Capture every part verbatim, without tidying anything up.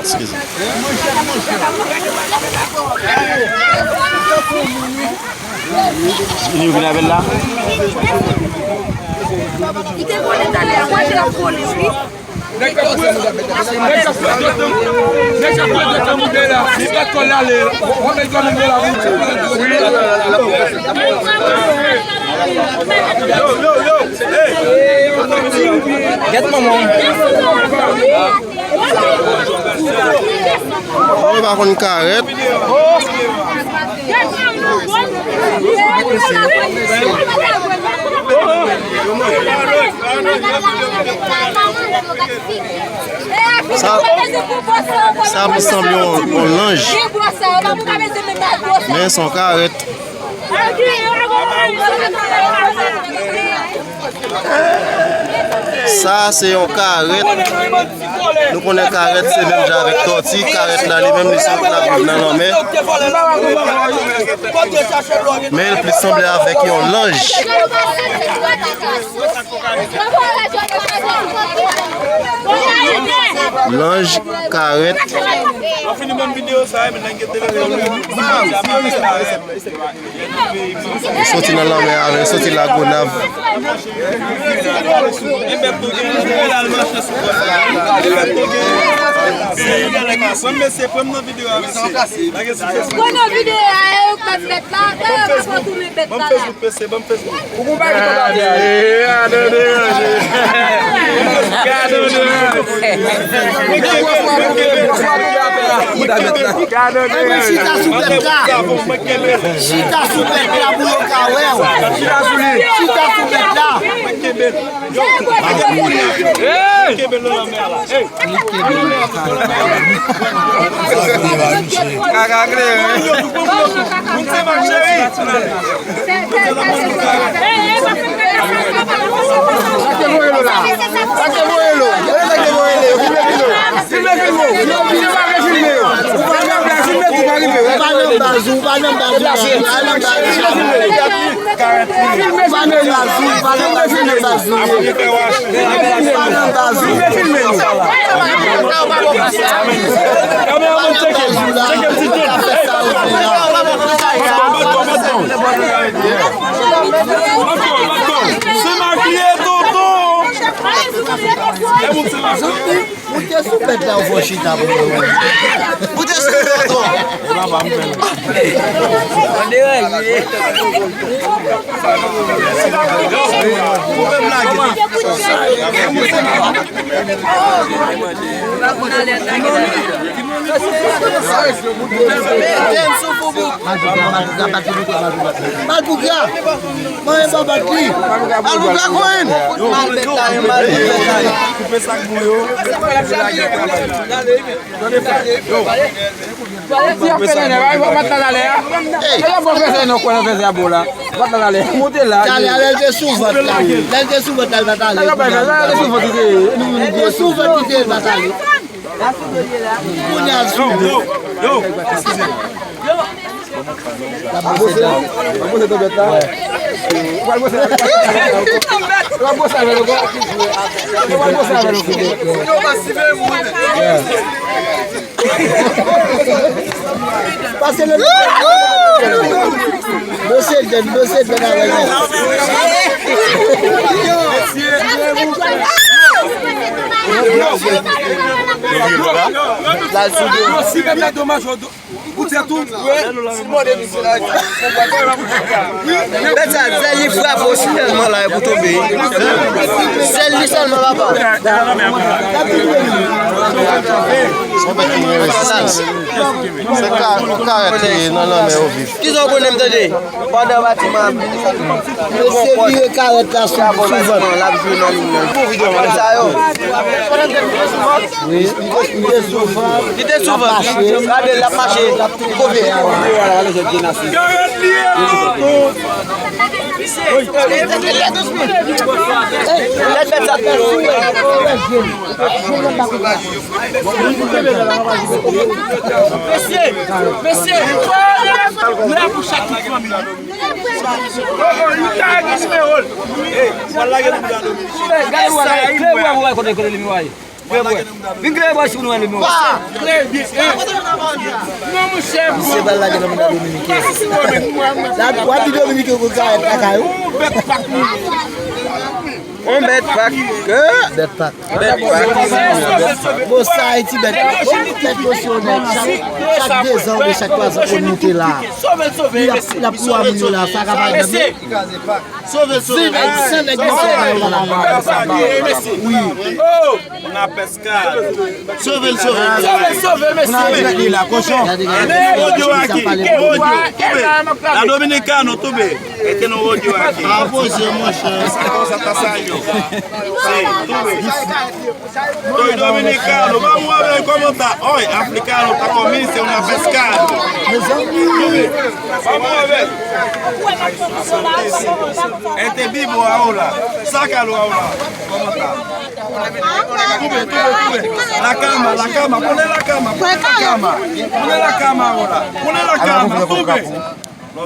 Eskize. Vini, vini avè l la. Li te vole talè a, mwen te ap vole, wi. Nèg k ap fouye, nèg k ap fouye, nèg k ap fouye tanbou dèyè la. Li pa t konn ale. W ap met gòl nan la bouch. Gèt manman. Mwen pa konn karèt. Sa, sa sanble yon, yon lanj. Men se yon karèt. Sa se yon karèt. Nou konnen karèt se menm jan avèk tòti. Karèt la, li menm, li sot la nan lanmè. Men l plis sanble avèk yon lanj. Lanj, karèt. Yo soti nan lanmè a, yo soti Lagonav. Pran nan videyo a, e, yo k ap fèt la, e, yo k ap tounen bèt la, la. Ou konn bagay ki konn pase a. Gade, gade, gade. Gade, gade. Chita sou bèt la. Chita sou bèt la pou yo ka wè w. Chita sou li. Chita sou bèt la. Kenbe l. Kenbe l nan lanmè a. Kaka klere. Moun se ma cheri. Sa te voye lo la. Sa te voye lo. Sa te voye lo. Filme, filme. Filme, filme. Yo, filme, pa vle filme yo. Ou pa nan baz, filme tou, pa rive. Ou pa nan baz, ou pa nan baz, ou pa nan baz, ou pa nan baz. Filme, filme. Ou pa nan baz, ou pa nan baz, ou pa nan baz. Filme, filme. Kameraman, tcheke. Tcheke ti tou. Hey, Moute sou bèt la, ou fò chita pou mwen. Moute sou bèt la. Ou fè m lage. Mal pou gra. Mwen pa bat li. Mal pou gra konn. Mal bèt la, mal bèt la. Koupe sak bou yo. Si y ap fè nènè, pa, pa, pa t la talè a. Ey! Lè yo pran fè sa, nou kwè nan fè sa bò la. Pa t la talè. Monte la. Talè a, lè l te sou vant la. Lè l te sou vant la, l pa t ale. Lè yo bay fè, lè l te sou vant li te ye. Li te sou vant li te ye, l pa t ale. Kounye a l sou. Yo, yo, yo. Eskize. L ap bwose, l ap bwose tèt bèt la. Ou pral bwose avè l ankò. Ou pral bwose avè l ankò. Ou pral bwose avè l ankò. Pase le. Dosye dèn, dosye dèn avè l. Yo, si bèt la domaj, ou, ou tèt ou. Bèt sa, sèl li frape w sèlman la, e pou tonbe. Sèl li sèlman, papa. Se ka, karèt ki nan lanmè yo viv. Kisa w konnen m tande? Pandan batiman ap vini, yo pran kòd. Yo se vire karèt la sou, sou vant. L ap jwe nan liy nan. Sa yo. Wi. Li te sou vant. Li te sou vant. Gade, l ap mache. Li kouvè. Karèt li ye, tonton. Mesye, mesye, nou la pou chak tout fanmi. Gade, gade, gade, kote, kote li, mi wa ye. Vin klere bò si nou wè nimewo. Misye pral lage nan manda dominiken. W ap di dominiken kou karèt lakay ou. On bèt pak. Bèt pak. Bèt pak. Bon, sa Ayiti bèt. Bon, bèt mosyonèl. Chak, chak dezan oubyen chak twazan, on moute la. Li ap, li ap pou moun yo la. Sa ka pa. Sove, sove. San nèg nan fè yo pa la. Wi. Oh, on a pescado. Sove l, sove l. Sove l, sove l, mesye. Li la, kochon. Rodyo aki. Rodyo. Tube. La Dominicano, tube. Este no rodyo aki. Ah, poze, monchè. Esa cosa está salió. Sí, tube. Soy dominicano, vamos a ver cómo está. Oy, africano está comiendo una pescado. Vamos a ver. Este vivo ahora. Sácalo ahora. ¿Cómo está? Tube, tube, tube. La cama, la cama. Pone la cama, pone la cama. Pone la cama ahora. Pone la cama, tube. Ou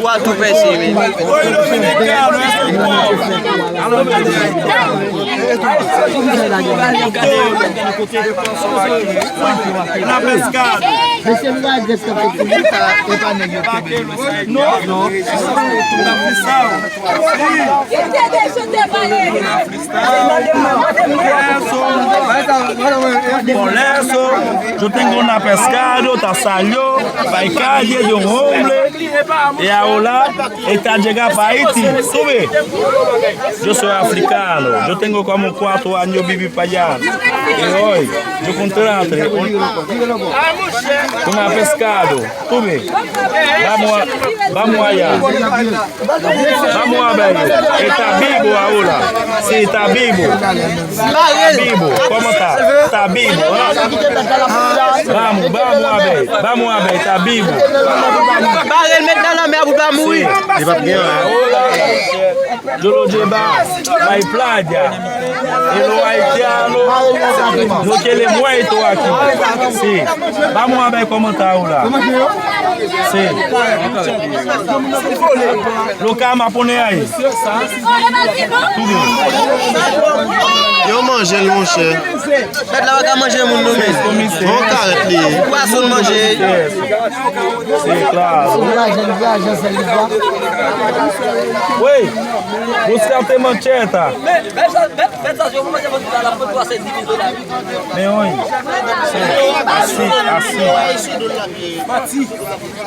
a tou pèse, men. Mesye, nou pa adrès kanpe pou li, pa, e pa nèg yo kenbe nou sa. Non, non. Por eso, yo tengo una pescado, ta salió, pa calle de un hombre, y ahora está llega pa Haiti. Sube. Yo soy africano, yo tengo como cuatro años viví pa allá. Y hoy, yo encontré un, una pescado. Tube. Vamos a, vamos allá. Vamos a ver. Está vivo ahora. Sí, está vivo. Está vivo. ¿Cómo está? Está vivo, ¿eh? Vamos, vamos a ver. Vamos a ver. Está vivo. Bare l, met nan lanmè a pou l pa mouri. Li p ap gen anyen. Yo lo lleva pa playa. E los haitianos no quieren muerto aquí. Sí. Vamos a ver cómo está ahora. Sí. Lo cama pone ahí. Yo manje l, monchè. Bèt la pa ka manje moun non, men. Bon karèt li ye. Pwason manje. Sí, claro. Wi, búscate macheta. Men wi. Así, así.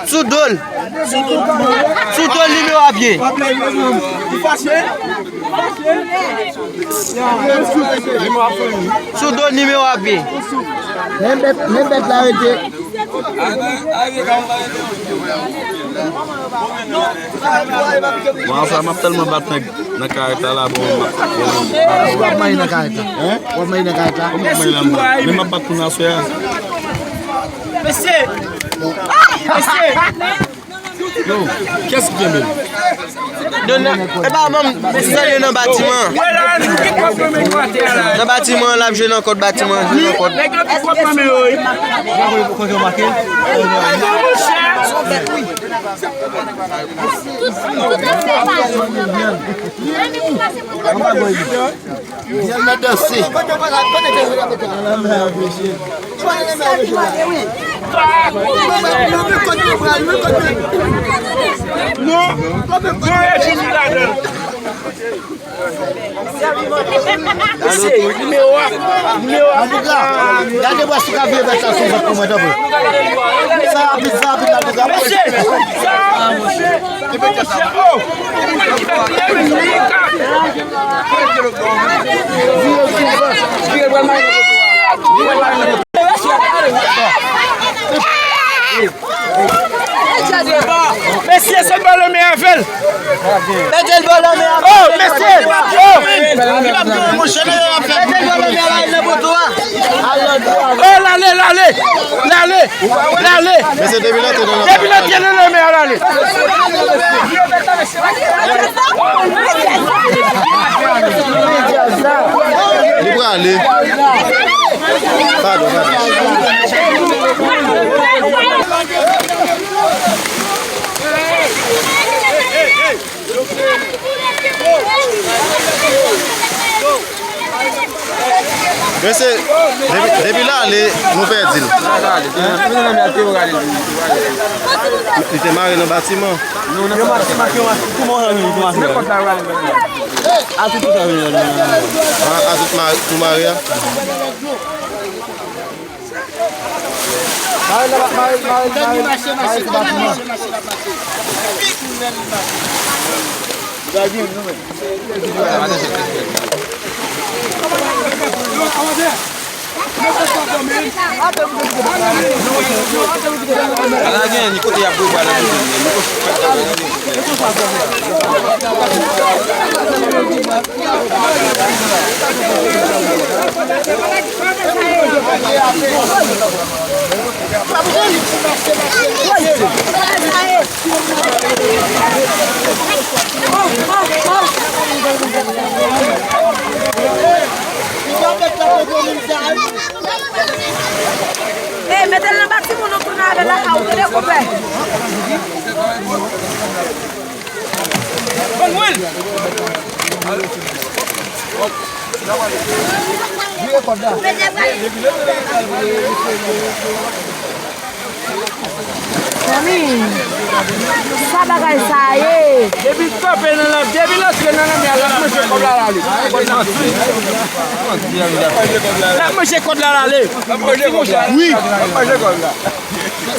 Sou do l. Sou do l nimewo ap ye. Sou do l nimewo ap ye. Men bèt, men bèt la rete. Bon, anfen, m ap tèlman bat nèg nan karèt la, la, bon, m ap, bon, m ap. W ap mayi nan karèt la. Hein? W ap mayi nan karèt la. Kòman m ap mayi la, mwen? Men m ap bat moun aswè a. Mesye! Mesye! Yo, kiyès ki kenbe l? Donn, e pa manm, se yo nan batiman. Nan batiman, l ap jwe nan kòt batiman, jwe nan kòt. Anba boy li. Vyann nan danse. Non, non, e fini ladan. Mesye, nimewo a, nimewo a. Antouka, gade bwa si w ka vire bèt la sou vant pou mwen, tanpri. Sa rapid, sa rapid, antouka. Mesye, sa, mesye, oh. Mesye, se bal lanmè avè l. Mete l bò lanmè avè l. Oh, mesye. Oh. Mete l bò lanmè avè l nan poto a. Oh, l ale, l ale. L ale. L ale. Mesye, depi l antre nan lanmè a, l ale. Li prale. Padon, padon. Mesye, depi, depi l ale, nou pèdi l. Li te mare nan batiman. Yo mare, mare, mare, kouman w ap di, kouman w ap di? A tout, tout a vini la. A, a tout mare, tou mare a. Mare la, mare, mare, mare, mare sou batiman. Ala gen ni kote y ap bwè bwa nan kote li. Ey, mete l nan batiman, nou tounen avè l lakay ou, tande, konpè? Ban mwen l. Vire kòd la. Zanmi, sa bagay sa ye? Depi l kanpe nan lanmè, depi l antre nan lanmè a, l ap manje kòb la, l ale. L ap manje kòb la, l ale. Wi.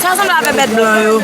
Sa sanble avè bèt blan yo.